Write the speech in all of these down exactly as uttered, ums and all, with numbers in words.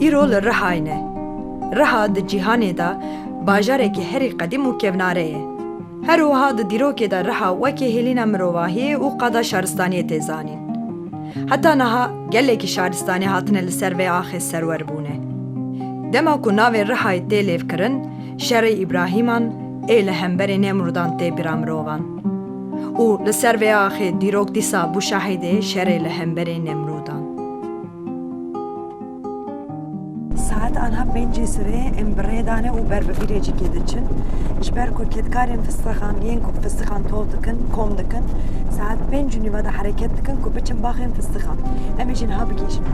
Îro li Rihayê ne. Riha di cîhanê de bajarekî herî qedîm û kevnare ye. Her wiha di dîrokê de Riha wekî hêlîna mirovahiyê û qada şaristaniyê tê zanîn. Heta niha gelekî şaristanî hatine li ser vê axê serwer bûne. Dema ku navê Rihayê tê lêvkirin, şerê Îbrahîman ê li hemberê Nemrûdan tê bîra mirovan. Û li ser vê axê dîrok dîsa bû şahidê şerê li hemberê Nemrûdan. Saet anha pêncî sibê em bi rê dane û ber bi vîrê cîkê diçin. Ji ber ku kedkarên fistiqan yên ku fistiqan tov dikin, kom dikin, saet pênc û nîva de hereket dikin ku biçin baxên fistiqan. Em ê jî niha bigihîjin.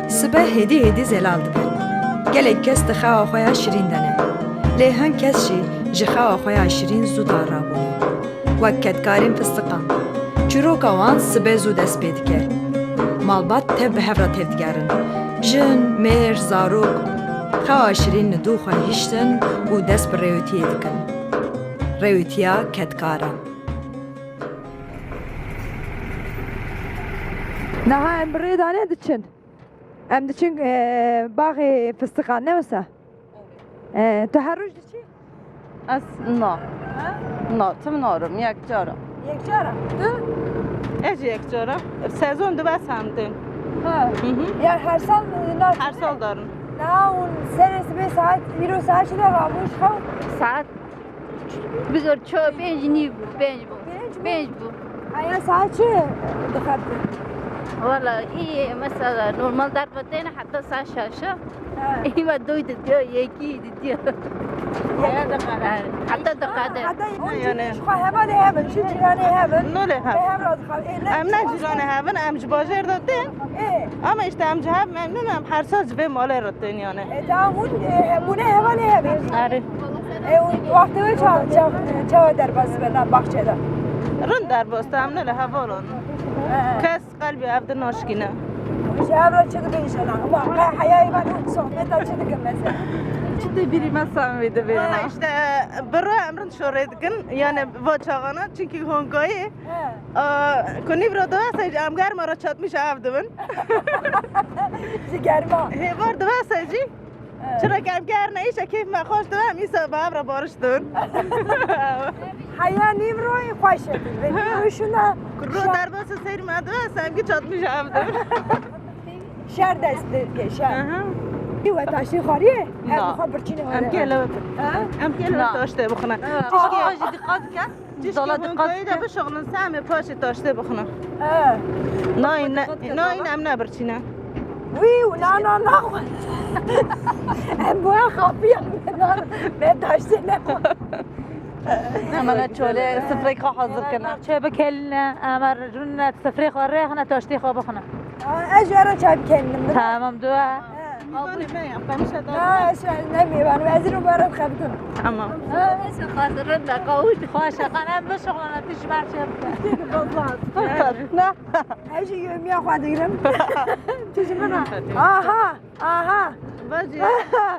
Sibe hêdî hêdî zelal dibe. Gelek kes di xewa xwe ya şirîn de ne. Lê hin kes jî ji xewa xwe ya şirîn zû dar rabûne. Wek kedkarên fistiqan. Çîroka wan sibe zû dest pê dike. Malbat tev bi hev re tevdigerin. Jin, mêr, zarok, xewa şirîn li dû xwe hiştin û dest bi rêwîtiyê dikin. Rêwîtiya kedkaran. Niha em bi rê dane diçin. Em diçin, e, baxê fistiqan, ne wisa? E, tu her roj diçî? Ez na. Ha? Na, tim narim, yek cara. Yek cara? Tu? Ez yek cara. Sezon dibe semtin. Ha. Hı hı. Ya her sal, e, na- Her sal darin. Na, û serê sibê saet, îro saet çi de rabû, ji xew? Saet Bigor ço pênc nîv bû, pênc bû. Pênc bû? Pênc bû. Aya saet çi dixebite? Wala, î mesela normal derve têne heta saet şeşe. Ha. Î ve doy didiyo, yekî didiyo. Aya diqede. Ha, heta diqede. Heta yani. Ji xwe hevalê hev in, ji cîranê hev in. Nolê hev. Bi hev re dixev-, ê, ne Em ne cîranê hev in, em ji bajêr de tên. Ê. Ama işte em ji hev memnun, em her sal ji vê malê re tên yani. E, tamam, hûn, e, hûn ê hevalê hev in. Erê. E, û wextê wê ça-, ça-, çawa derbas dibe nav baxçe de? Rind derbas dibe, em ne li hevalan. He. Kes qelbê ev di naşkîne. Ji hev re çi dibêjin? Ama qe heyayê me sohbeta çi dikin mesela? Çi tê bîrî me, sen wê dibêjin? Ha, işte, bi ro em rind şorê dikin, yani va çaxana, çunkî hongayê, He. a, ku nîv re diwese jî em germa re çatmîşa ev dibin. Ji germa. Hêvar diwese jî, He. Çira ke em kerne îşe keyf me xweş dibe, em îsa bi hev re bariş dibin. Heya nîv royê xweş e. Ve nîv royê şuna Ku ro şa- derbasî seyr me dibe, em gî çatmîşa ev dibin. Şer dest pê dike, şer. Aha. Î we taştê xwariyê? Her Na. Xwe birçînê Em were. Kê lewe Ha? Em kê lewe Na. Taştê bixine. Ha. Tişkê. Aa, jî dikkat ke. Tişkê Dala dikkat hongayê de ke. Bişixulin, semê paşê taştê bixine. Ha. Nayî ne, Dikkat ke nayî dala. Ne, em ne birçîne. Wî, na, na, na. Em bu ya xapiya. Na, me taştê ne. Hemen çolê sifrê xwe hazir kine. Çê bikelîne, em rûne sifrê xwe rêxine, taştê xwe bixine. Aa, ez ji we re çay bikelînim, değil mi? Tamam, dua. He. Mîvanê me ye, qemişe da. Ha, ez ne mîvan, ez ê we re xebitûn. Tamam. Ha, ez xatir rind e, qawûl. Xweş e, qenem bişixulane, tu ji me re çê bike. Tiştê baz. Ne. Ez jî yemiya xwe digirim. Tu ji min re. Aha, aha. Bacî,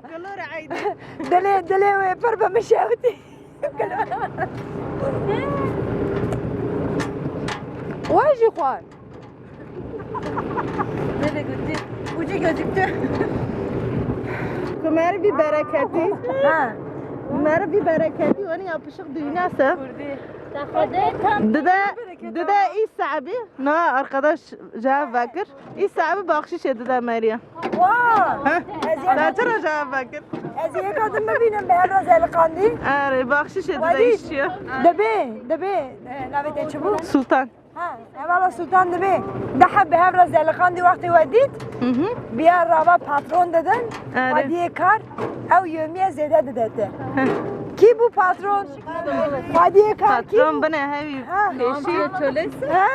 gelo re eydî. Dilê, dilê wê pir bi min şewitî. Wê jî xwar. Nereye gitti? Ucu gözüktü. Kumer bir bereketi. Ha. Mer bir bereketi, onu yapışık düğüne se. Dide, dide İsa abi. Na arkadaş cevap verir. Îsa ev baxşîşê dide Meryem. Wa! Heh. Ez yek- Te çira cevap vekir? Ez yeka din bibînim, bi hev re zeliqandî. Erê, baxşîşê dide Wedî. Îşçiye. Dibê, dibê. E, navê te çi bû? Sultan. Ha, hevala Sultan dibê. Di heb bi hev re zeliqandî wextê we dît. Hı hı. Biya rava patron didin. Erê. Xwediyê kar, ew yomiyê zêde dide te. Heh. Kî bû patron? Xwediyê kar kî bû? Patron bine hevî Ha. Pêşî. Ha.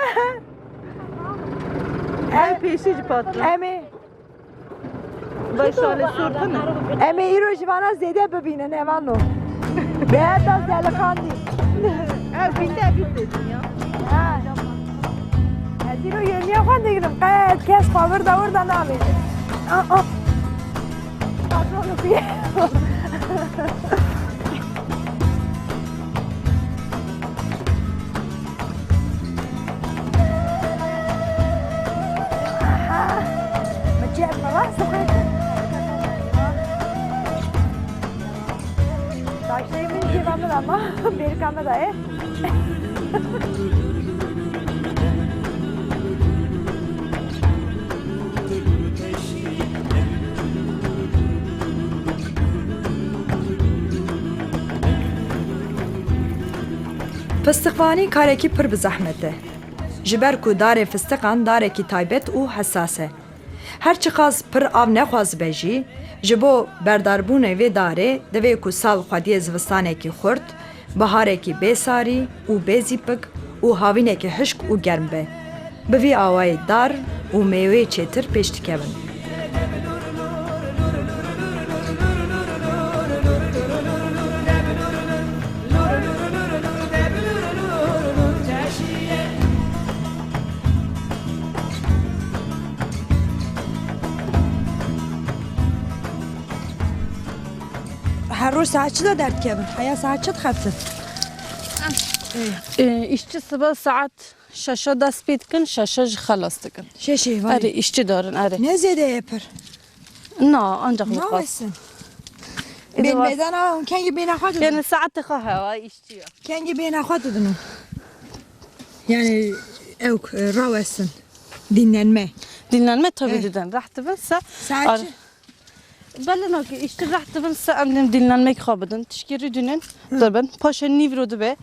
Ev pêşî ji patron. Em ê. Vay şalê sortine. Em ê îro ji vana zêde bibînin, hevano. Bi her da zeliqandî. Ev bînde bîn dedin ya. Ha. Ez îro yêniya xwe digirim. Qet kes xwe wirda wirda navêje. Ah, ah. Patron xuye. Taşlayı min cevabı ama Amerika'da da e. Fistiqvanî karekî pir bi zehmet e. Ji ber ku darê fistiqan darekî taybet û hesas e. Her çiqas pir av nexwazibe jî, ji bo berdarbûnê vê darê divê ku sal xwediyê zivistanekî xurt, biharekî bê sarî û bê zîpik û havînekî hişk û germ be. Bi vî awayî dar û mêweyê çêtir pêş dikevin. Her roj saet çi de derdikevin? Heya saet çi dixebtin? Ee, işçi sibe saet şeşe dest pê dikin, şeşe jî xelas dikin. Şeşê, vay. Erê, işçi darin, erê. Ne zêde ye pir? Na, ancak bu kadar. Nawesin. Ede Bên var. Mêdana hûn kengî bêhna xwe didin? Yani saet xwe hewa işçi ya. Kengî bêhna xwe didin o. Yani ew, e, rawesin. Dinlenme. Dinlenme tabii didin. Rahat bin se. Saet çi? Belli no ki, işte rahat bin se em dinlenmek xwe bidin. Tişkî rûdinin dibin. Paşa nîv ro dibe.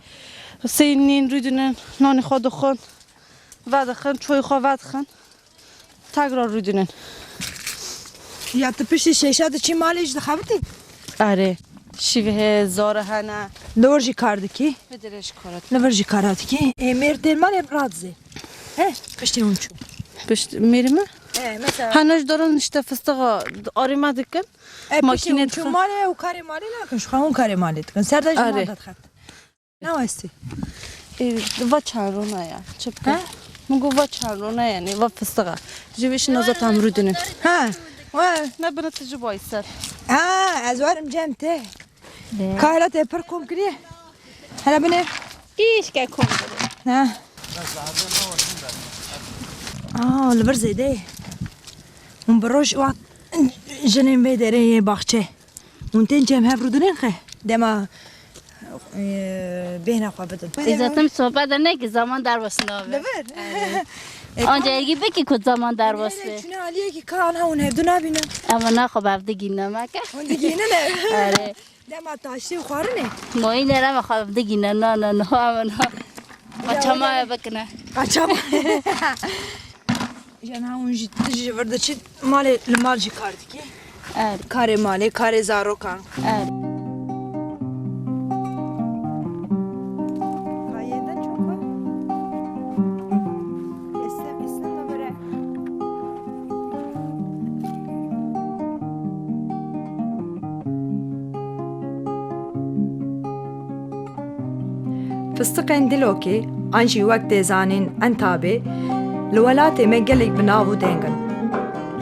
Sey nîn rûdinin, nanî xwe dixwin. Vedixin, çoyê xwe vedixin. Tekrar rûdinin. Ya tu piştî şeşa diçî malê jî dixebitî? Erê. Şîv heye, zara hene. Li wir jî kar dikî? Li vir jî kara dikî. Li vir jî kara dikî. Ê, mêr tên malê radizê. He, piştî hûn çû. Pişt, mêrî me? He, mesela. Hene ji daran işte fistiqa arî me dikin. E, piştî hûn çû malê û karê malê nakin, ji xwe hûn karê malê dikin. Ser de ji mal de dixebit. Nawestî. E, va çend rona ya. Çi bikim? He? Min got va çend rona yani, va fistiqa. Ji vê şina zaten rûdinin. Ha. Wa. Ne bine tu ji boy ser. Ha, ez werim cem te. Kahra te pir kom kiriye. Hele bine. Îşke kom kiriye. Ha. Aa, li vir zêde. Hûn bi roj wan jinên vê derê yê baxçe. Hûn tên cem hev rûdinin xe? Dema, e, bêhna xwe bidin. Îzet, em sohbet de ne ki zaman derwes nabe. Li vir. E, anca ergî bikî ku zaman derwes be. Çûne aliyekî ka ana hûn hevdu nabînin. Ama naxwe bi hev digîne me ke. Hûn digînin e. Erê. Dema taştê û xwarinê. Moyî ne re me xwe bi digîne. Na, na, na, ama na. Qaçama bikine. Qaçama. Jana hûn jî, tu jî vir diçî malê, li mal jî kar dikî? Evet. Karê malê, karê zarokan. Evet. Kayeden çok var. İstem, istemle böyle. Fistiqên Dilokê, an jî wek tê zanîn Entabê, li welatê me gelek bi nav û deng in.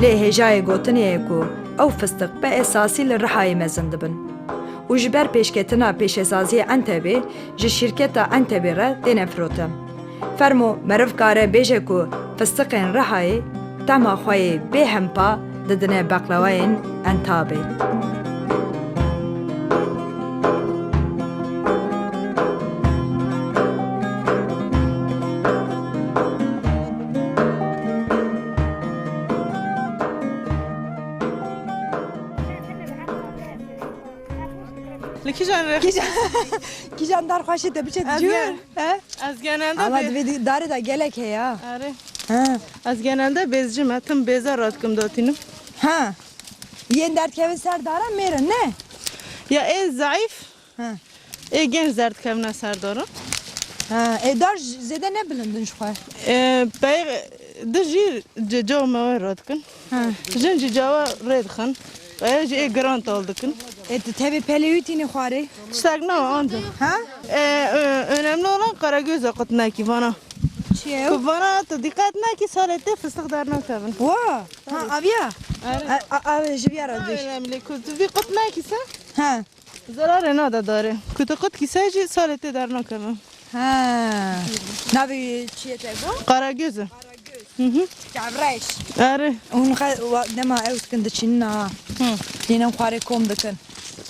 Lê hêjayê gotinê ye ku ew fistiq bi esasî li Rihayê mezin dibin û ji ber pêşketina pêşesaziyê Entebê ji şîrketa Entebê re têne firotin. Fermo meriv kare bêje ku fistiqên Rihayê tema xwe yê bê hempa didine beqlewayên Entabê. Li kîjan re? Kîjan, kîjan dar xweşê te biçe dicû? He? Ez genelde Ama bê- divê di-, darê de gelek heye. Erê. Ha. Ez genelde bezci me, tim bêza radikim datînim. Ha. Yên derdkevin ser dara mêr in, ne? Ya ê zayıf, Ha. Ê gen zerdkevine ser dara. Ha, ê dar j-, zêde ne bilind in ji xwe? Ê, pey-, Di jî cêca me wê radikin. Ha. Jin cêca we rê dixin. Ev jî ê giran tal dikin. E, tu tevê pelê wî tînî xwarê? Tiştek na anca. Ha? E, ö-, önemli olan Karagöz e, qut nekî vana. Çi ye? Ku vana tu dîqet nekî salê tê fıstık dernakevin. Wa, ha, aviya? Are. A, a, a, ji viya re diş. Önemli ku tu vî qut nekî se. Ha. Zararê nade darê. Ku tu qut kîse jî salê tê dernakevin. Ha. Navê çi ye te got? Karagöz e. Karagöz. Hı hı. Çavreş. Are. Hûn xe-, wa-, dema ew dikin diçînin ha. Hı. Dînin xwarê kom dikin.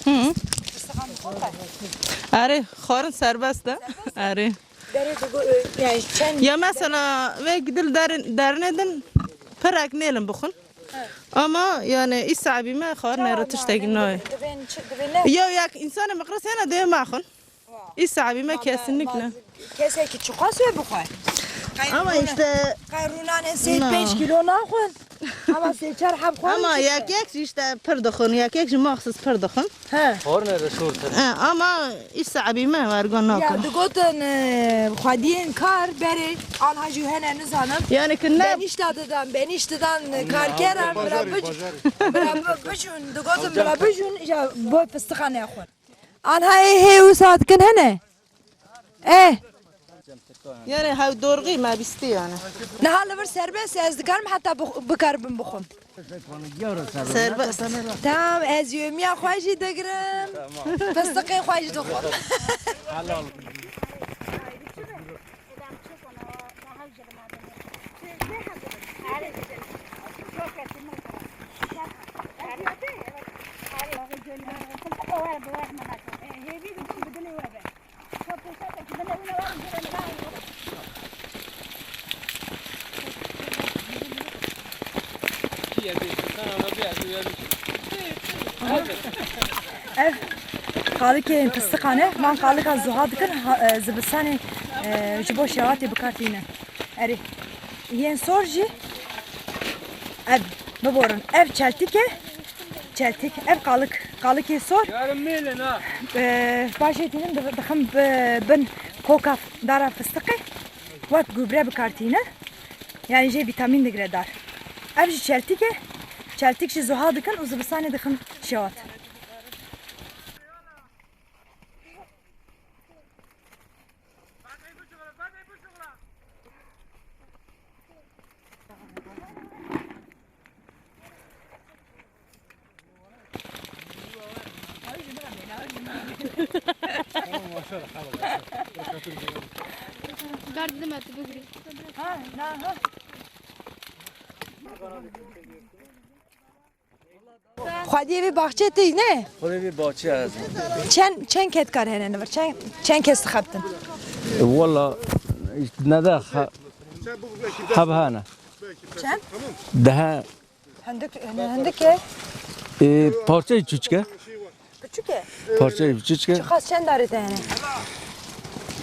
Hı. Fıstığan xwe. Are, xwarin serbest e. Serbest e? Are. Berê digo, e, yani çend. Ya mesela, wek dil derin, dernedin, pirek nêlin bixwin. He. Ama yani îsabî me xwarin ê re tiştekî nayê. Divên çi, divên ne? Ya yek insanê miqris hene dê maxwin. Îsabî me kesinlikle. Kesekî çiqas wê bixwe. Ama işte qey rûnanên sê pênc kîlo naxwin. Ama sê çar heb xwarin. Ama yek yek jî işte pir dixwin, yek yek jî maxsus pir dixwin. He. Xwarin ê re şortir. He, ama îsabî me wergo nakin. Ya digotin, e, xwediyên kar berê anha jî hene nizanim. Yani ki ne. Benîşta didan, benîş didan karkeran, bira bic-, bira bi-, bijûn, digotin bira bijûn, îja bo fistixan nexwin. Anha ê hê wisa dikin hene. Eh. Yani hew dorgî me bîstî yani. Niha li vir serbest e, ez dikarim heta bix-, bikarim bixwim. Serbest. Tamam, ez yemiya xwe jî digirim. Fistiqê xwe jî dixwim. Ev qalikên fistiqan e. Van qalika zuha dikin, ha, e, zivistanê, e, ji bo şewatê bi kar tînin. Erê. Yên sor jî ev, biborin. Ev çeltîk e. Çeltîk. Ev qalik. Qalikê sor. Yarın mêlin ha. Ee, paşê tînin di-, dixin bi-, bin koka dara fistiqê. Wek gübre bi kar tînin. Yani jê vîtamîn digire dar. Ev jî çeltîk e. Çeltîk jî zuha dikin û zivistanê dixin şewat. Ber dime tu bigirî. Ha, na, ha. Xwediyê vê baxçê tê ne? Xwediyê vê baxçê ez. Çend, çend kedkar hene li vir? Çend, çend kes dixebtin? E, walla, ne de ha-, heb hene. Çend? Dehe. Hindik, hindik e? E, parçeyê çûçke. Küçük e? Parçeyê çûçke. Çiqas çend darê te hene?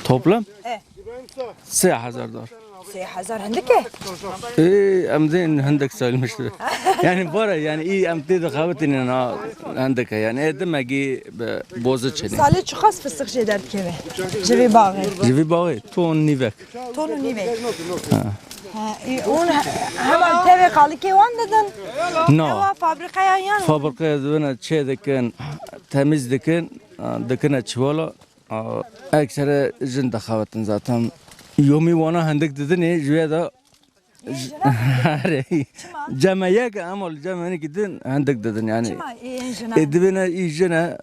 Toplam? E. Sê hezar dar. Sê hezar hindik e? Ê, em dê hindik sayılmıştır. Yani var ya, yani iyi em tê de xebitin ha hindik e. Yani e demek ki be bozu çeni. Salê çiqas fıstık jê derdikeve? Ji vê baxê. Ji vê baxê ton nîvek. Ton û nîvek. Ha. Ha, e, hûn he-, heman tevê qalikê wan didin? Na. Ewa fabrikaya yan? Fabrikaya dibine çê dikin, temiz dikin, dikine çivala. Aa, eksere jin dixebitin zaten. Yomî wana hindik didinê, ji wê de Yên jina? Erê. Çima? Cem e yek e, ama li cem hinekî din hindik didin yani. Çima yên jina? Ê dibêne î jin e,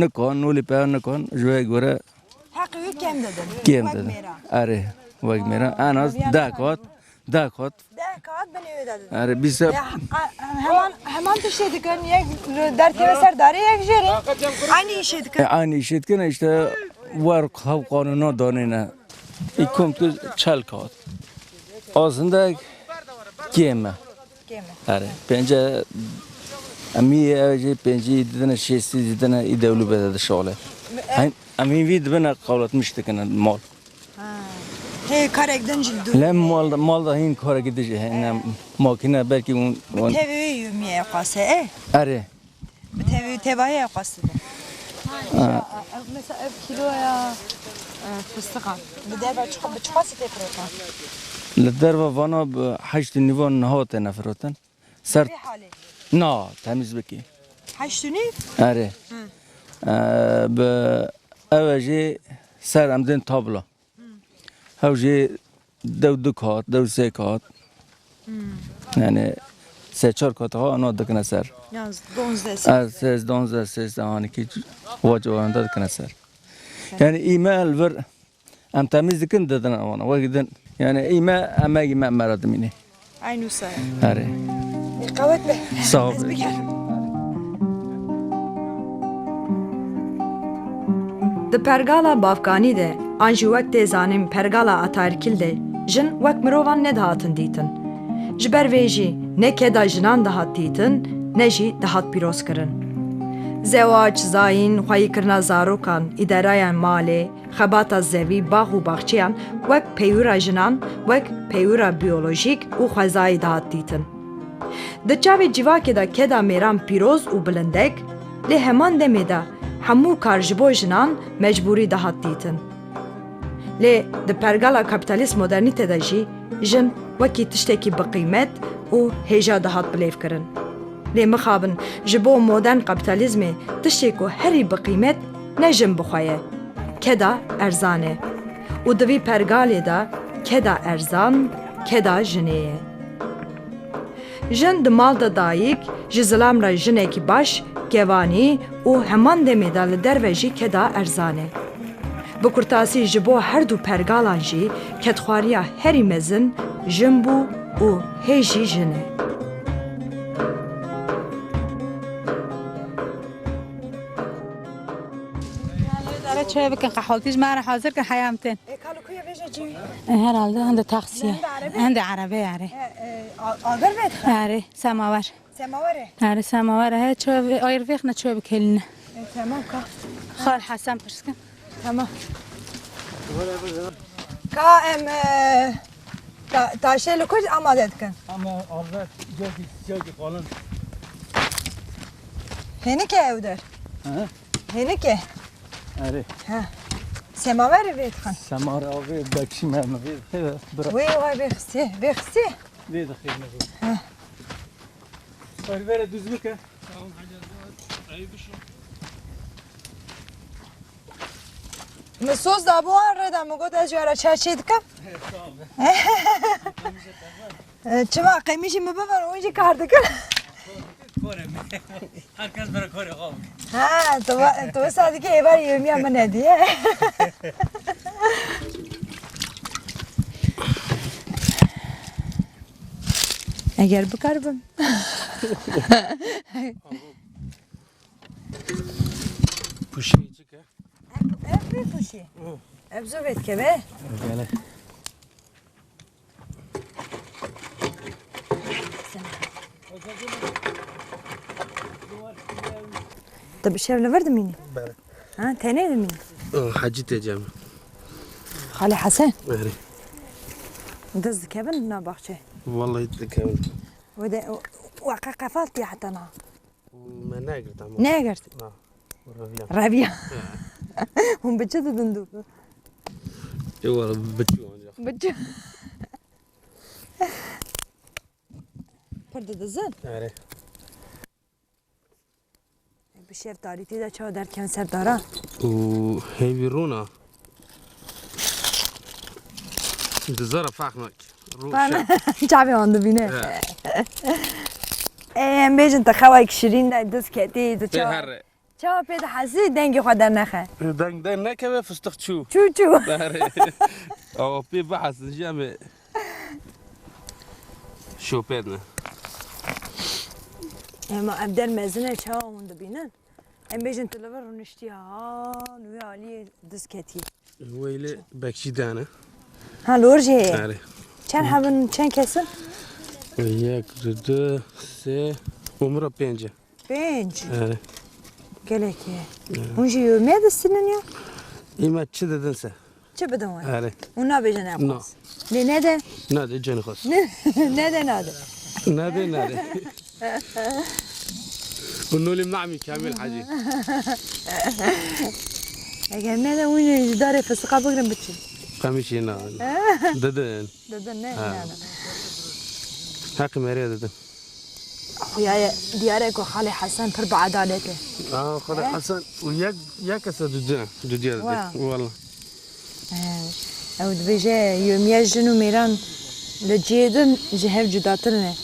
nikan, nolî peya nikan, ji wê gore. Heqê wî kêm didin. Kêm didin. Wek mêra. Erê, wek mêra. En az deh kat, deh kat. Deh kat binê wê de didin. Erê, bîst. Ya, a, heman, heman tiştê dikin, yek li derkeve ser darê, yek jêrê. Aynı işê dikin. E, aynı işê dikin, işte, wer hev qanûna danêne. Î kom tu çel kat. Azindek kêm e. Kêm e. Erê, pênce, em î ev jî pêncî didine, şêstî didine, î dewlû bede dişole. Em, em hîn vî dibine qawletmiş dikine mal. Ha. Hê karek din jî dû. Lem mal, mal da hîn karekî dijî, hê, ne makine belkî un, Bi un. Tevê wê yûmiyê qase, e? Erê. Bi tevê, tevayê qase de. Ha. Ev mesela ev kiloya, e, fıstık al. Bi deva çiqa-, bi çiqasî tê firotan? Li derva vana bi heşt û nîvan niha têne firotin. Ser Vê halê. Na, temîz bikî. Heşt û nîv? Erê. Hı. Ee, bi ev e jî ser em dên tablo. Hew jî dew du kat, dew sê kat. Hmm. Yani sê çar kat ha ana dikine ser. Yalnız donzde. Ez sêz, donzde, sêz, hanî ki wa ciwarında dikine ser. Yani îme li vir em temîz dikin didin wana. Wek din. Yani îme emegî me mera dimînê. Eynû se. Erê. Qewet be. Sağ ol. Ez bigerim. Di pergala bavkanî de, an jî wek tê zanîn pergala ataerkîl de, jin wek mirovan nedihatin dîtin. Ji ber vê jî ne keda jinan dihat dîtin, ne jî dihat pîrozkirin. Zewac, zayîn, xweyîkirina zarokan, îdaraya malê, xebata zevî, bax û baxçeyan wek peywira jinan, wek peywira biyolojîk û xwezayî dihat dîtin. Di çavê civakê de keda mêran pîroz û bilindek, lê heman demê de hemû kar ji bo jinan mecbûrî dihat dîtin. Lê di pergala kapîtalîst modernîte de jî jin wekî tiştekî biqîmet û hêja dihat bilêvkirin. Lê mixabin, ji bo modern kapîtalîzmê tiştê ku herî biqîmet ne jin bi xwe ye, keda erzan e. Û di vî pergalê de keda erzan, keda jinê ye. Jin di mal de dayik, ji zilam re jinekî baş, kevanî û heman demê de li derve jî keda erzan e. Bi kurtasî ji bo her du pergalan jî kedxwariya herî mezin jin bû û hê jî jin e. Dare çay bikin, qehwaltî ji me re hazir kin, heya em tên. E, kalo ku ye, bêje cî? E, herhalde hende taksiye. Hende erebe? Hende erebe, erê. E, e, a-, agir vedixin? Erê, semawer. Semawere? Erê, semawer e. He, çöv, ayır vêxne çöv kelîne. E, tamam ka. Xal Hesen pirskin. Tamam. Ka em, e, ta-, taşê li ku amade dikin? Ama arve cokî, cokî kalin. Hênik e ew der? Hı? Hênik e? Erê. Ha. Semawerê vê dixin? Semar avê bekşî me, me vê dixê, bira. Wê, wê, vê xistê, vê xistê. Vê dixê me vê. Ha. Pervere düz bike. Min soz da bo an rê de, min got ez ji we re çay çê dikim. Sağ ol. E, çima qemîşî min biber, hûn jî kar dikin. Korê min. Herkes bere korê xwe bike. Ha, tu va-, tu wisa dikî êvar yêmiya min hediye. Eger bikaribim. Puşê çike? Ev, ev vê puşê. Hı. Ev zû vê dikeve. Gele. Tu bi şev li vir dimînî? Bere. Ha, tenê dimînî? O, Hecî tê cem. Xalê Hesen? Erê. Diz dikevin na baxçe? Vallahi dikevin. Wede, we qe-, qefaltiye heta na? Me negirt ama. Negirt? Na. Reviya. Reviya. He. Hûn bi çi didin dû? Ê wala bi çi ancak. Bi çi? Pir didizin? Erê. Bi şev tarîtî de çawa derkevin ser daran? Û hêvî rûna. Dizara ferq nake. Rû Ferq şev. Çavê wan dibîne. He. Ê, em bêjin te xewayek şirîn de diz ketî, tu Tê çawa, herre. Çawa pê dihezî dengê xwe dernexe? Deng deng nekeve, fistix çû. Çû çû. Erê. Awa pê bihesin jî em ê şopêrine. Ema ev der mezin e, çawa hûn dibînin? Em bêjin tu li vir rûniştî han wê aliyê diz ketî. Weylê bekçî dane. Ha, lor jî heye. Erê. Çend hebin, çend kesin? Yek, du, du, sê, û min re pênc e. Pênc? Erê. Gelek e. Erê. Hûn jî yomê distînin ya? Îme çi didin se? Çi bidin we? Erê. Hûn nabêjin ev Na. xwest. Lê nede? Nade, canê xwest. Ne, nede, nade. Nade, nade. Û nolê mamî Kamîl Hecî. Eger nede, hûn jî ji darê fisiqa bigrin biçin. Qemîşî na. Didin. Didin ne? Ha. Ne, ne. Heqî merê didin. Xuya ye, diyar e ku Xalê Hesen pir bi edalet e. Aa, Xalê He? Hesen û yek, yek kes e dudiya, dudiya didin. Wa. Wala. He. Ew dibêje, yomiye jin û mêran li cihê din ji hev cudatir ne.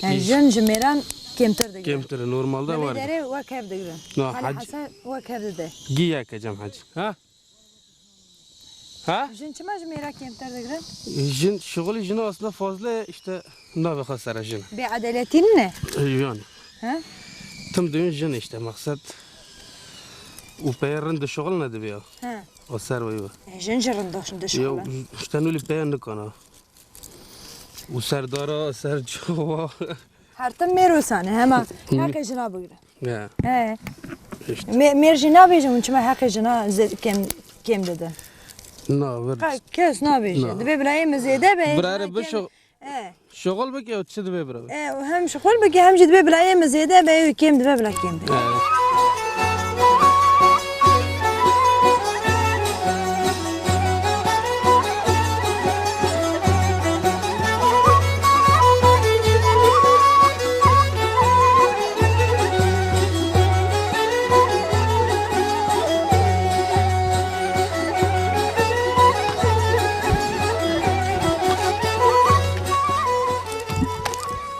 Yani Îş- jin ji mêran kêmtir digrin. Kêmtir, normalde Demê var. Derê wek hev digrin. Na, Xalê hac- Hesen wek hev dide. Gî yek e Cem Hacî. Ha? Ha? Jin çima ji mêra kêmtir digrin? Jin, şixulî jina aslında fazla işte navê xwe sere jin. Bêedeletî ne? E, yani. Ha? Tim duyun jin işte maksat. Û peyê rind dişixulin ne dibe ya. Ha. O ser weyve. E, jin jî rind diş-, Yo, dişixulin. İşte nûlî peyê nikana. Û serdara, serçava. Her tim mêr wisa ne, hema heqê jina bigire. Ya. He. İşte. Mê-, mêr jî nabêjin hûn çima heqê jina zê-, kêm, kêm didin. Na, vir- Ka-, kes nabêje. Na. Dibe bilayê min zêde be, Birayê heqê bişo-, kêm. He. Şixul bike û çi dibe bira be? E, û hem şixul bike, hem jî dibe bilayê min zêde be, û kêm dibe bila kêm be. Evet.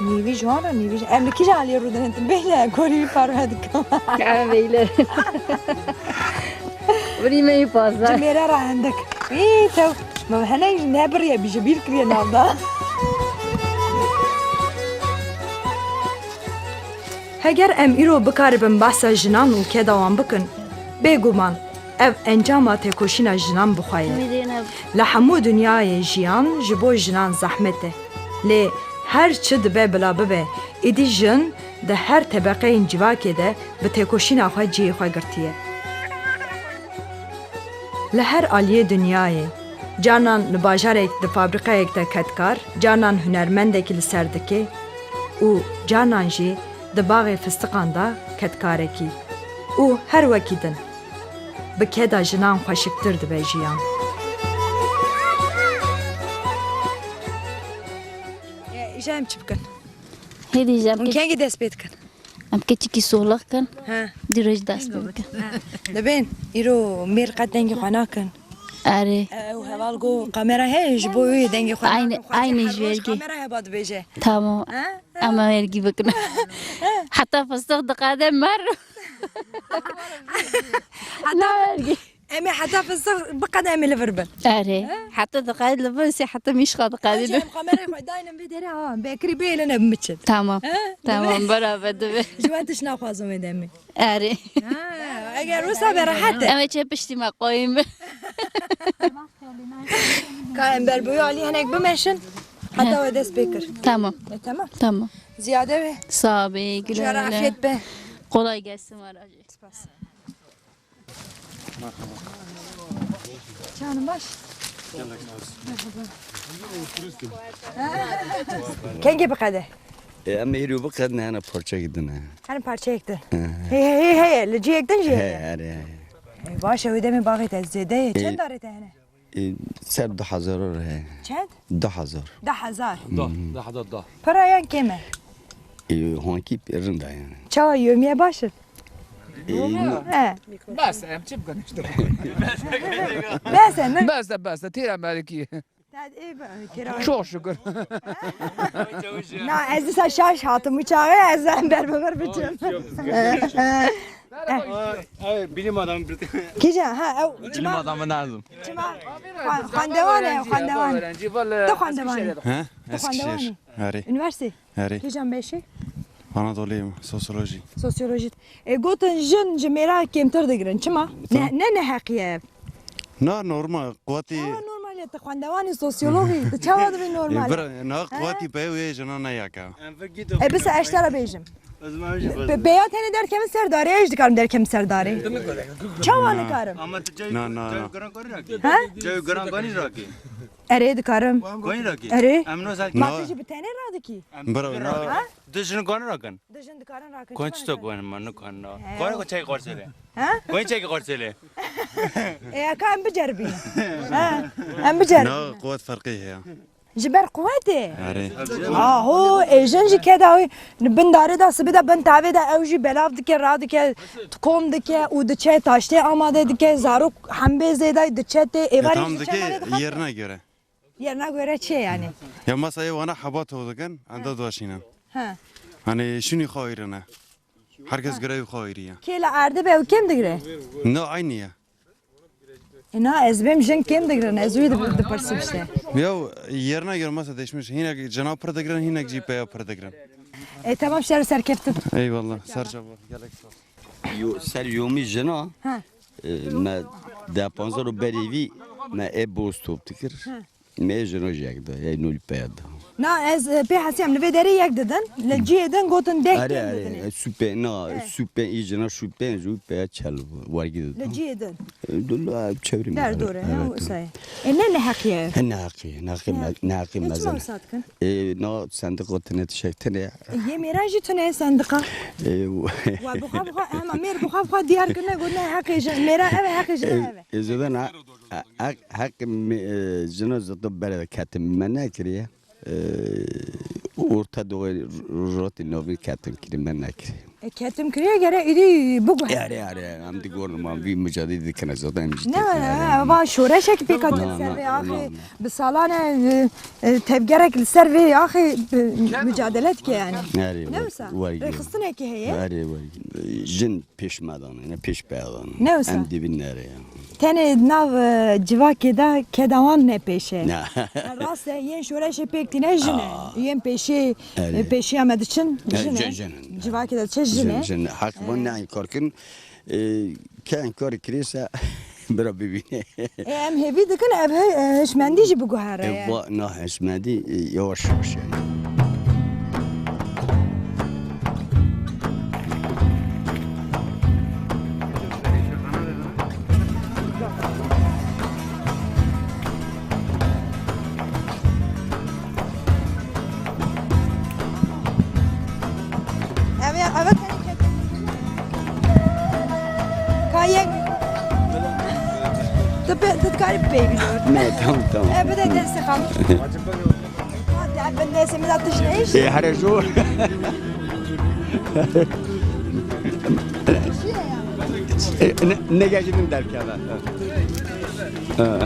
Nîvî ji wan re, nîvî ji, em li kîjan aliyê rûdinin? Tu bêle, korî wî parve dikim. Em bêle. Birî me yî pazdeh. Ji mêre re hindik. Î, tew, me hinek jî nebiriye, bî ji bîr kiriye navda. Heger em îro bikaribin behsa jinan û keda wan bikin, bêguman ev encama têkoşîna jinan bi xwe ye. Li hemû dinyayê jiyan ji bo jinan zehmet e. Lê her çi dibe bila bibe, êdî jin di her tebeqeyên civakê de bi têkoşîna xwe cihê xwe girtiye. Li her aliyê dinyayê, carnan li bajarek di fabrîqeyek de kedkar, carnan hunermendekî li ser dikê û carnan jî di baxê fistiqan de kedkarekî û her wekî din. Bi keda jinan xweşiktir dibe jiyan. E, îja em çi bikin? Hêdî ji em Hûn ke- kengî dest pê dikin? Em keçikî soxlix kin. He. Dî roj dest pê bikin. He. Dibên, îro mêr qet dengê xwe nakin. Erê. Ew heval got, kamera heye, ji bo wê dengê xwe Aynı, nakin. Xwezê aynı her roj jêrgê. Kamera heba dibêje. Tamam. He? Ama vergi bikin. Heta fıstık diqade mer. Heta Na vergi. Em ê heta fistix biqede em ê li vir bin. Erê. He? Heta diqede li vir, sê heta mîşka diqede Hacı, li. Em kamerayê xwe daynin vê derê, ha, Bekirî bê, lê ne biçin. Tamam. He? Tamam, beraber dibe. Ji we tişt naxwazim vê demê. Erê. Ha, eger wisa be rehet e. Em ê çê piştî me qoyîn bi. Ka em ber boyu alî hinek bimeşin. Heta we dest pê kir. Tamam. E, tamam. Tamam. Ziyade be. Sağ be, güle Çara güle. Afiyet be. Kolay gelsin var hacı. Spas. Canım baş. Kengê biqede? E, em êrî biqedin hene parçeyek din e. Hene parçeyek din. He. Hey, hey, hey, hey, li cihek din jî He, heye? Erê, erê. E, baş e, wê demê baxê te zêde ye. E, Çend darê te hene? E, ser du hezar re heye. Çend? Du hezar. Du hezar. Da, da, da, da. Pira yan kêm e? E, hankî pê rind e yani. Çawa yomiye baş in? E, He. Bes, em çi bikin işte. Bes e, ne? Bes e, bes e, têra merikî. Te, ê, be, kira. Çok şükür. Na, ez dîsa şaş hatim, bu çağı ez em ber bi vir biçim. Ay, ay, bilim adamı bir Kîja, ha, ew, Bilim çima, adamı lazım. Çima, xwe-, xwendewan e, xwendewan. Öğrenci, vallahi Tu xwendewan e. Eskişehir'de. He? Tu xwendewan e. Eskişehir. Herê. Üniversite. Herê. Kîjan beşî? Anadolu, sosyoloji. Sosyoloji. E, gotin jin ji mêra kêmtir digirin. Çima? Ne, Tamam. ne neheqiye ev? Na, normal, quwetî Çawa normal e? Tu xwendewanî, sosyologî. Tu çawa dibî normal? E, bira, na, He? quwetî peyê wê jina ne yek e. E, bisa ez te re bêjim. Pe-, peya tenê derkevin ser darê, ez dikarim derkevim ser darê. Çawa Na. nikarim? Ama tu cayê Na, na, cayê na. giran kanî rakî. He? Cayê giran kanî rakî. Erê dikarim. Koyun rakî. Erê. Em no zat. Ma tu jî bi tenê radikî? Bro, no. Ha? Du jin koyun rakin. Du jin dikarin rakin. Koyun çi to koyun ma ne koyun no. He. Koyun ko çay qorselê. Ha? Koyun çay qorselê. E, ka em biceribî. Ha? Em biceribî. No, quwet ferqî heye. Ji ber quwetê? Erê. Aho, ê jin jî keda wî bin darê de, sibê de bin tavê de ew jî belav dike, radike, kom dike û diçe taştê amade dike, zarok hembê zêde diçe tê, êvarê jî diçe malê dixwe. Yerine göre. Yerine göre çi yani? Ya mesela wana heba to dikin, enda daşînin. Ha. Hani şunî xwe ayrine. Herkes görevî xwe ayrı ya. Kê li erdê be ew kêm digire? Ne aynı ya. E, na, ez bêm jin kêm digirin, ez wî di-, dipirsim işte. Ya yerine göre mesela değişmiş. Hinek cena pir digirin, hinek jî peya pir digirin. E, tamam, şer serkeftin. Eyvallah, ser çava, gelek sağ ol. Yo, ser yomî jina, ha, e, me de panzar û berî vî me e boz top dikir. Ha. Me jina jî yek de, ey nol peya de. Na, ez, e, pê hesiyam li vê derê yek didin, li cihê din gotin deh kêm didin. Erê, erê, e, supe, na, supe, î jina supe, zu peya çel wergî didin. Li cihê din. E, dula çevrî me. Der dore, ne o say. E, ne neheqî ye? He, neheqî, neheqî me-, neheqî mezin. E, çima wisa dikin? E, na, sendiq o tine tişek tine. E, yê mêra jî tune sendiqa. E, wa buxa buxa, hema mêr buxa buxa diyar kirine, gotine heqê jin, mêra ev e, heqê jin ev e. E, zêde na, Heq, heq me, e, jina zito bere ketim me nekiriye. E, orta doğu roti novi ketim kiri me nekiri. E, ketim kiriye gere îdî biguhere. Erê, erê, em digorin ma vî mücadele dikine zaten. Ne, ne, va şoreşek pêk hatin ser vê axê. Bi salan e, e, tevgerek li ser vê axê, e, mücadele dike yani. Erê, ne wisa? Rêxistinekî heye? Erê, jin pêş me dane, ne pêş peya dane. Ne wisa? Em dibin nere ya. Tenê di nav, e, civakê de keda wan ne pêş e. Ne. Rast e, yên şoreşê pêk tîne jin e. Aa. Yên pêşê, erê, e, pêşiya me diçin, e, jin e. Jin, jin. Civakê de diçe jin e. Jin, jin. Heq van, e, ne inkar kin. E, ke inkar kirîse bira bibîne. E, em hêvî dikin ev he-, e, hişmendî jî biguhere. E, va, na hişmendî, e, yavaş yavaş yani. Ev ya, ev tenê ket. Ka yek. Tu pe-, tu dikarî peyvî dor. Ne, tamam, tamam. E, bide destê xwe. Ha, te bindesê min de tişt neyş. E, here jor. E, ne, ne gecinin derkeve. Ha.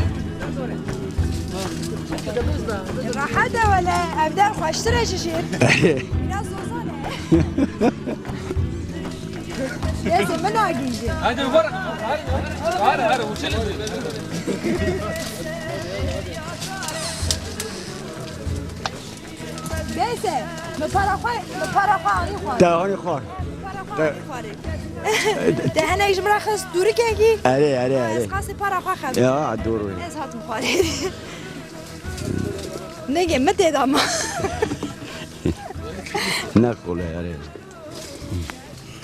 Rehet e wele, evde xweştir e ji jêr. Biraz zozan e. Neyse, min agîjî. Hadi var. Har, har, har, uçalım. Neyse, min para xwe, min para xwe anî xwar. Te anî xwar. Min para xwe anî xwarê. Te hinek ji min re xist dûrikekî. Erê, erê, erê. Ez qasê para xwe xem. Ya, doğru. Ez hatim xwarê. Nege, min tê de ma. Ne kolay, erê.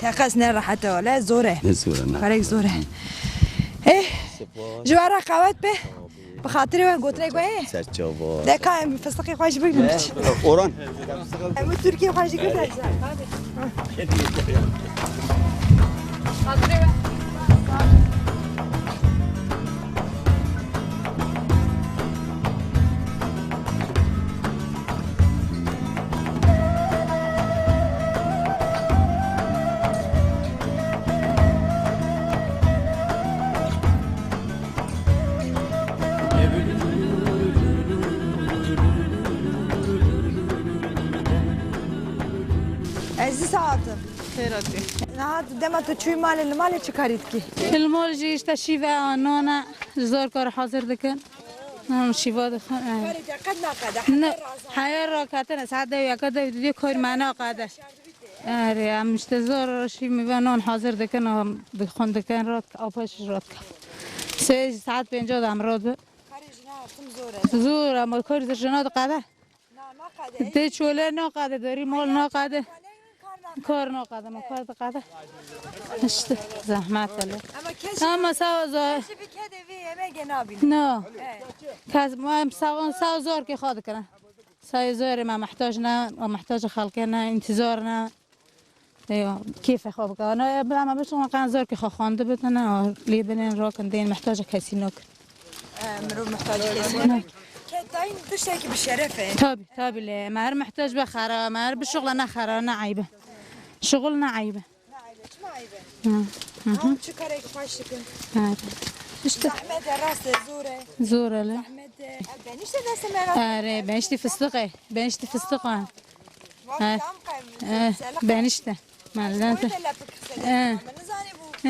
Teqez ne rehet e wele, zor e. Ne zor e, ne. Karek zor e. Eh, ji we re qewet be. Bi xatirê we gotinek we heye? Serçava. De ka em fistiqê xwe jî bigrin. Oran. Em Tirkiye xwe jî girdin. Xatirê we. Ez dîsa hatim. Xêr hatî. Niha dema tu çûyî malê, li malê çi karî dikî? Li mal jî işte şîve, nane, zor kar hazir dikin. Nan şîva dixin, e. Karê te qet naqede, ne, heta razan. Heya raketine, saet dew, yeka dew, didê kar me naqede. Erê, em işte zor şî mîve nan hazir dikin, em dixwin dikin, rat, apaş rat kef. Sê saet pênca de em rat bi. Karê jina tim zor e. Zor, ama kar jina diqede. Na, naqede. Tê çole naqede, derî mal naqede. Kar naqede, ma kar diqede. İşte zehmet hele. Ama keşke Ama sağ ol zor. Keşke bir kere bir yemeğe nabînin. No. Evet. Kes, ma em sağ ol, sağ ol zor ki xwe dikirin. Sağ ol zor, ma muhtac ne, ma muhtac xelke ne, intizar ne. Eyo, keyfe xwe bike. Ana, em ama biçin qan zor ki xwe xwandi bitine, lê binin rokin, dên muhtac kesî nok. Ee, mirov muhtaç kesin. Ketayın tiştekî bi şeref e. Tabi, tabi le. Me her muhtac be xera, me her bişuxla ne xera, ne eybe. Şuxul ne eybe. Ne eybe, çima eybe? Hı, hı hı. Ama çi karek xweş dikin. Evet. İşte. Zahmet e, rast e, zor e. Zor e le. Zahmet e. Ev benişte deste me rast. Are, benişte fıstık e. Benişte fıstık e. Vay, He. Tam kaymış. He, Selam. Benişte. Malden. Öyle lapik hissederim He. Ama ne zane bu?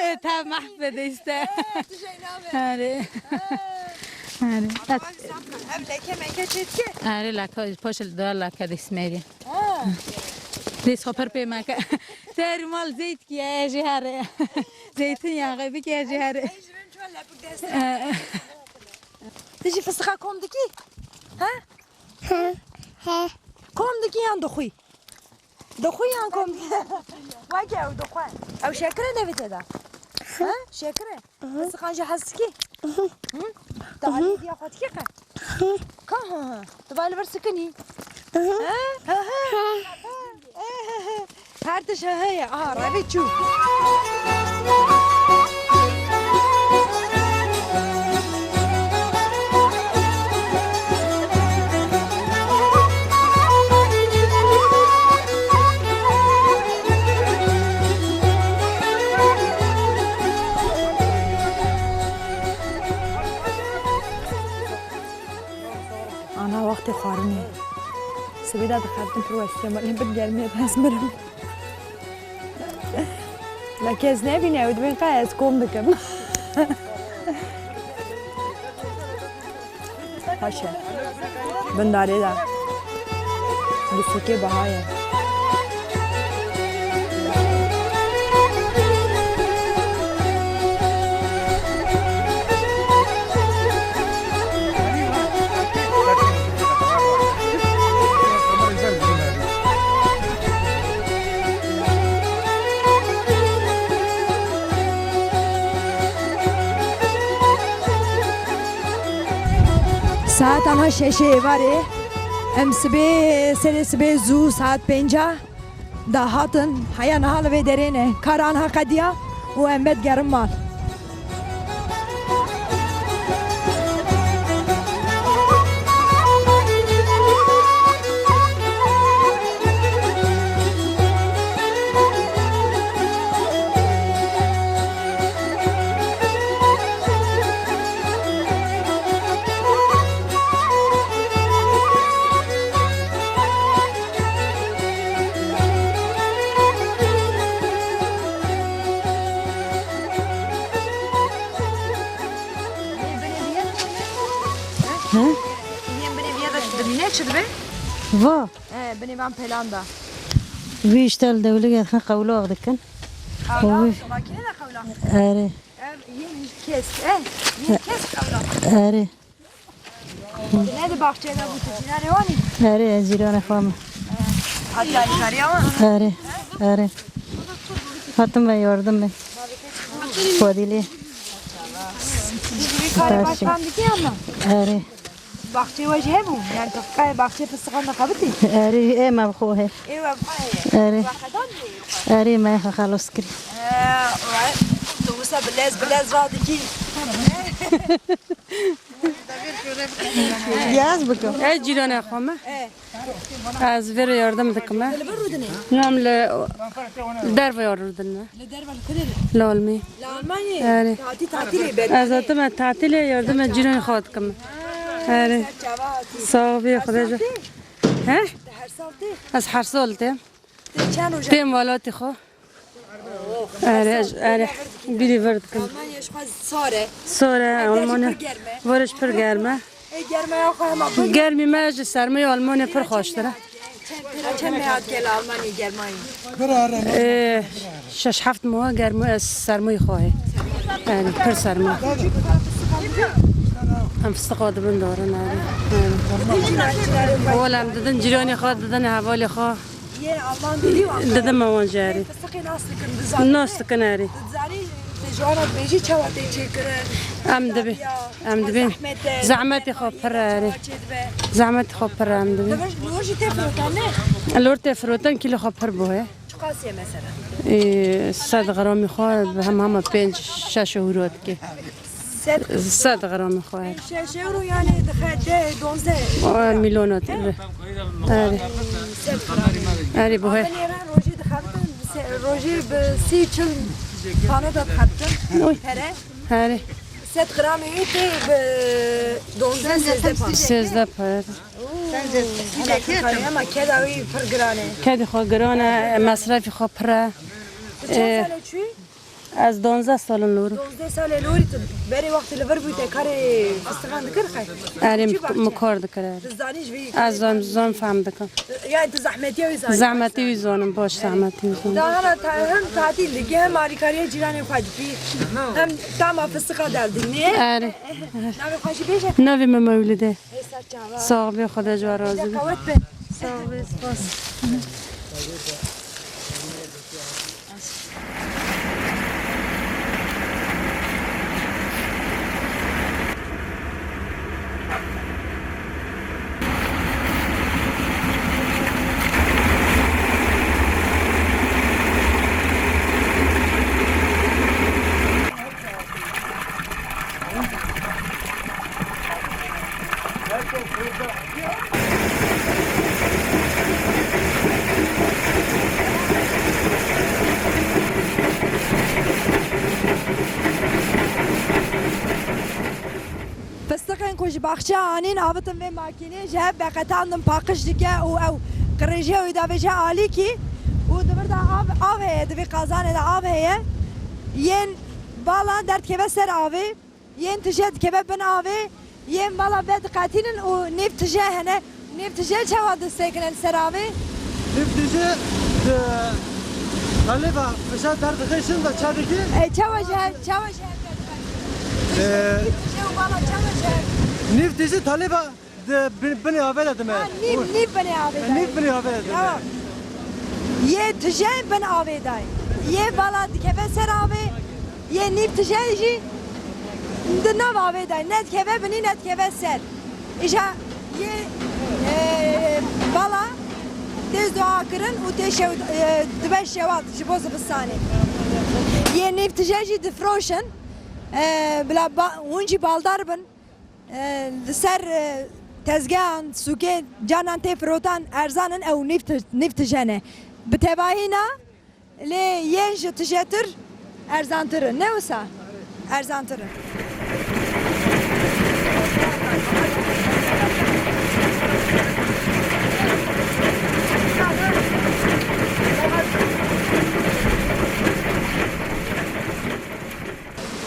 He. Tam mahvede işte. Ha, tu şey ne haber? Are. Ha. Are. Ama bak, sen bak, ev leke meke çetke. Are, laka, poşel da laka de ismeri. Ha. Des hopper pe maka. Ter mal zeyt ki ya, jihare. Zeytin yağı bir ki jihare. Ej, ej, ben çoğu lapik deste. He. Tiji fıstığa kom diki? Ha? He, he. Kom dikî yan dixwî? Dixwî yan kom dikî? Weke ew dixwe. Ew şekir e nevê te de? Ha? Şekir e? Hı. Fistixan jî hez dikî? Hı? Tu alî diya xwe dikî qe? Hı. Ka ha ha. Tu va li vir sikinî? Hı. Ha? Ha ha. Her tişt heye. Aha, revî çû. Ana wextê xwarinê. Sibê de dixebtin pir westî ye, malê bi germiyê de ez mirim. La kes nebîne, ew dibên qe ez kom dikim. Paşe. Bindarê de. Li sûkê biha ye. Saet ana şeşê êvarê, em sibê, serê sibê zû saet pênca dahatin, heya niha li vê derê ne. Kar anha qediya û em bed gerin mal. Hı? Yên binê vîya de dimîne çi dibe? Va. E, binê van pelanda. Vî işte li dewlî gelxin qewlaq dikin. Qewlaq, Oy. Makine de qewlaq. Erê. Ev yên kes, e, yên kes qewlaq. Erê. Ne di baxçeyê de bû, tu cîranê wan î? Erê, ez cîranê xwe me. Hatiye alîkariya wan? Erê, erê. Hatim me yardim me. Fadîlê. Karê baş fan dikî ama? Erê. Baxçê we jî hebû? Yani tu qey baxçê fistixan de xebitî? Erê, ê me bi xwe he. Ê we bi xwe heye? Erê. We xedan mı? Erê, me xwe xelos kirî. He, we tu wisa bi lez, bi lez radikî. Yaz bikim. Ez cîranê xwe me. E. Ez vê re yardim dikim e. Li vir rûdinê? Nam li derve ya rûdin me. Li derve li kurê re? Li Almî. Li Almanyê? Erê. Tatî, tatîlê ber. Ez hatime tatîlê yardim e cîranê xwe dikim. Erê. Ser çava hatî. Sağ ol, Xwedê ji. He? Her sal tê? Ez her sal têm. Tê çend roj e? Têm welatê xwe. Erê, erê. Bîrî vir dikim. Almanya ji xwe sar e. Sar e, Almanya. Pir germ e. Vore jî pir germ e. Ê, germaya xwe hema pir. Germî me ji sermayê Almanya pir xweştir e. Çend, çend me hat gel Almanya germayî? Ee, şeş heft meha germ e, sermayê xwe ye. Yani pir serma. Em fistiqa dibin darin, erê. Wala em didin cîranê xwe, didin hevalê xwe. Yê Alman didî wan. Didime wan jî erê. Fisiqê nas dikin, dizanî. Nas dikin erê. Dizanî, te ji wan re dibêjî çawa tê çêkirin? Em dibê-, Zadiya, em çawa dibê zehmet e, zehmetê xwe pir e erê. Çawa çêdibe? Zehmetê xwe pir e em dibê. Li wir, li wir jî tê firotin, ne? Li wir tê firotin, kîlo xwe pir bûye. Çiqas ye mesela? Ê, sed gramî xwe bi hem hema pênc şeş euro dike. Sed. Sed gramî xwe. Şeş euro yani dixe de, donze. O, milyon ot. Erê. Sed gramî. Erê, bu he. Nêran rojê dixebitin, se-, rojê bi sî çil pano da dixebitin. Oy. Pere. Erê. Sed gramî wî tê bi donze, sêzdeh pano. Sêzdeh pano. Ama keda wî pir giran e. Kedê xwe giran e, mesrefî xwe pir e. Tu çend sal e çûyî? Ez donzdeh sal in li wir im. Donzdeh sal e li wir î tu berê wextê li vir bûyî te karê fistiqan dikir xey? Erê, min kar dikir, erê. Tu zanî ji vî. Ez zan, zan fehm dikim. Yani tu zehmetiya wî zanî. Zehmetî wî zanim, baş zehmetî wî zanim. Da hema ta-, hem tatîl dikî, hem alîkariya cîranê xwe dikî, hem tama fistiqa derdikî, ne? Erê. Navê xwe jî bêje. Navê min Mewlide. Ê ser çava. Sax bê, Xwedê ji we razî be. Qewet be. Sax bê, spas. Fistiqên ku ji baxçe anîn, avitin vê makînê, ji hev veqetandin, paqij dike û ew qirêjiya wî davêje alîkî û di vir de av, av heye, di vê qazanê de av heye. Yên bala derdikeve ser avê. Yên tije dikeve bin avê, yên bala vediqetînin û nîv tije hene. Nîv tije çawa disekine li ser avê? Nîv tije di talêba fişar derdixê, şin de çavekî. E, çawa ji hev, çawa ji hev vediqetînin? E, nîv tije û bala çawa ji hev? Nîv tije talêba di bin-, binê avê de dime. Ha, nîv, nîv binê avê de. Nîv binê avê de dime. Tamam. Yê tije bin avê de. Yê bala dikeve ser avê. Yê nîv tije jî di nav avê de, ne dikeve binî, ne dikeve ser. Îja yê, e, bala tê dua kirin û tê şew-, e, dibe şewat ji bo zivistanê. Yê nîv tije jî difiroşin, e, bila ba-, hûn jî baldar bin. E, li ser, e, tezgehan, sûkê, carnan tê firotan erzan in, ew nîv ti-, nîv tije ne. Bi tevahî na, lê yên ji tijetir erzantir in. Ne wisa? Erzantir in.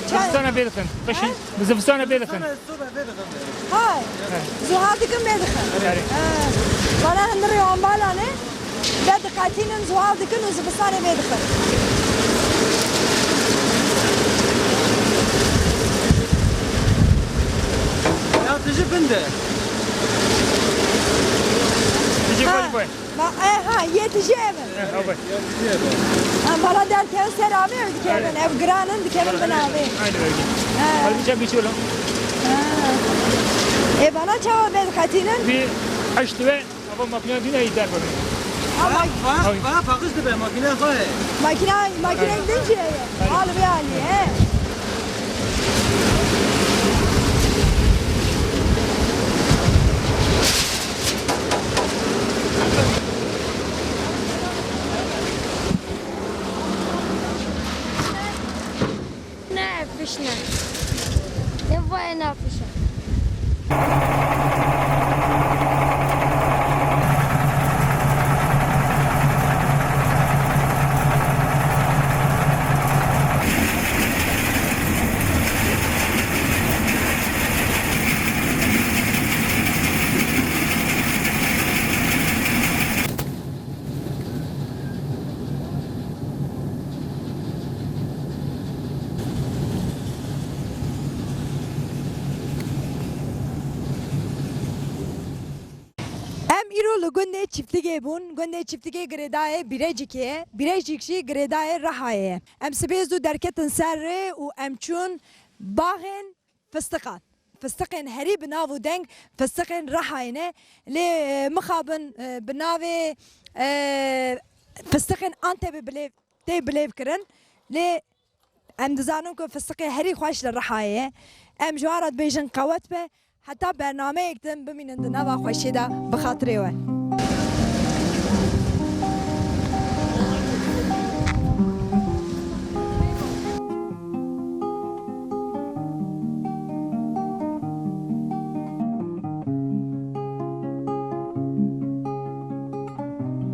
Çend? Zivistana bê dixin. Qişin. He? Bi zivistana bê dixin. Hay. He. Zuhal dikin bê dixin. Erê. He. Bana hindirê wan bala ne? Vediqetînin, zuhal dikin û zivistanê bê dixin. Ya tije bin de. Tije Ha. koy koy. Ma, e, ha, yê tije ev in. He, ha, koy. Em bala derkevin ser avê, ew dikevin. Ev giran in, dikevin bin avê. Aynı bölge. He. Hadi bir çek geçiyor lan. He. E, bana çawa vediqetînin? Bir açtı ve Ava makîna dîne yî derve. Ha, va, va, va, paqij dibe, makîna xwe ye. Makîna, makîna din jî heye. Al vê alî, he. Ne fiş ne. Ne vay ne fiş. Li gundê Çîfligê bûn. Gundê Çîfligê girêdayê Bîrecikê ye. Bîrecik jî girêdayê Rihayê ye. Em sibê zû derketin ser rê û em çûn baxên fistiqan. Fistiqên herî bi nav û deng fistiqên Rihayê ne. Lê, e, mixabin, e, bi navê, e, fistiqên Antepê bilêv, tê bilêv kirin. Lê em dizanin ku fistiqê herî xweş li Rihayê ye. Em ji wan re dibêjin qewet be. Heta bernameyek din bimînin di nava xweşiyê de bi xatirê we.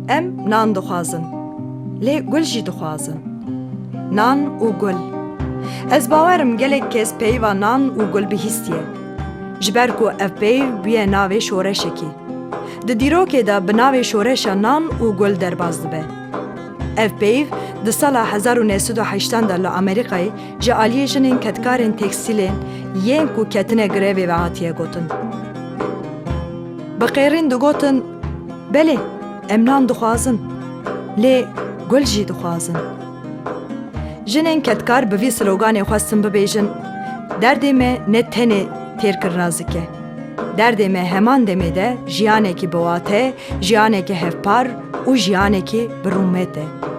Em nan dixwazin, lê gul jî dixwazin. Nan û gul. Ez bawer im gelek kes peyva nan û gul bihîstiye. Ji ber ku ev peyv bûye navê şoreşekî. Di dîrokê de bi navê şoreşa nan û gul derbas dibe. Ev peyv di sala hezar û neh sed û heştan de li Amerîkayê ji aliyê jinên kedkarên tekstîlên yên ku ketine grevê ve hatiye gotin. Bi qêrîn digotin, belê, em nan dixwazin, lê gul jî dixwazin. Jinên kedkar bi vî sloganê xwestin bibêjin, derdê me ne tenê têrkirina zik e. Derdê me heman demê de jiyanekî bi wate, jiyanekî hevpar û jiyanekî bi rûmet e.